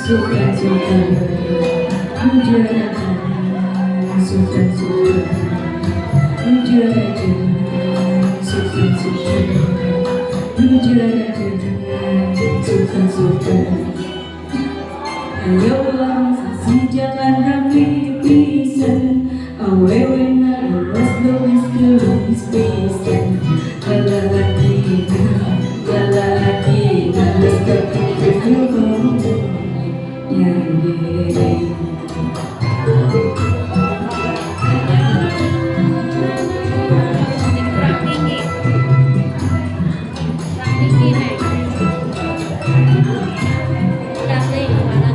Suka-suka Hujan suka-suka Hujan suka-suka Hujan suka-suka. Ayo ulang sisi jalan rame pisan, awewe na luas luwis gelis pisan. Lalaki na, lalaki na, basta pikir ko yang. Jadi kurang tinggi. Kurang tinggi nih. Kurang tinggi suaranya.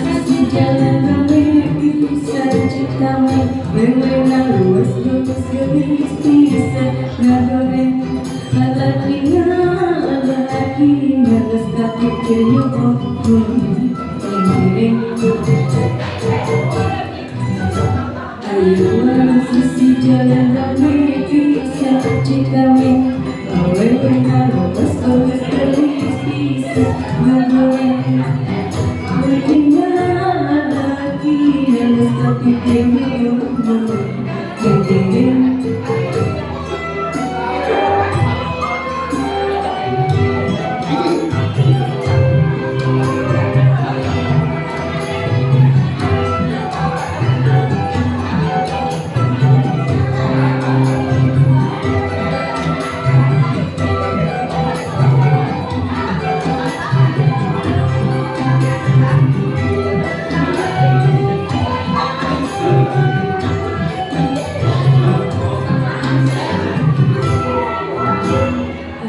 Sisi jalan rame pisan ciptame, wewe na luas luwis gelis pisan. Ngagoreng lalaki na, lalaki na, basta pikir yo. Ayo sisi jalan rame pisan ciptame, awewe na luas luwis gelis pisan. Ngagoreng lagi basta pikir yo. Yang.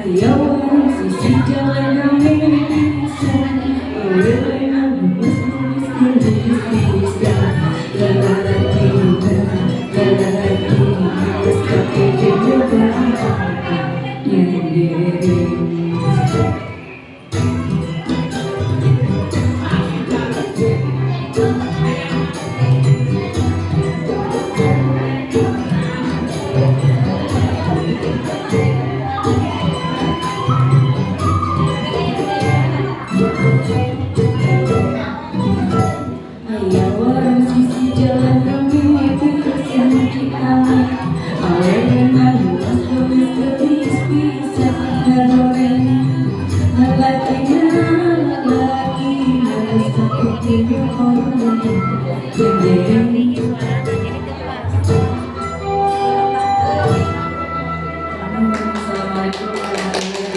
Ayo sisi jalan rame pisan, awewe na luas luwis gelis pisan. Lalaki na, lalaki na, basta pikir yo. Yang. Ayo sisi jalan rame pisan ciptame, awewe na luas luwis gelis pisan. Ngagoreng lalaki na, lalaki na, basta pikir yo. Kurang Yang. tinggi suaranya.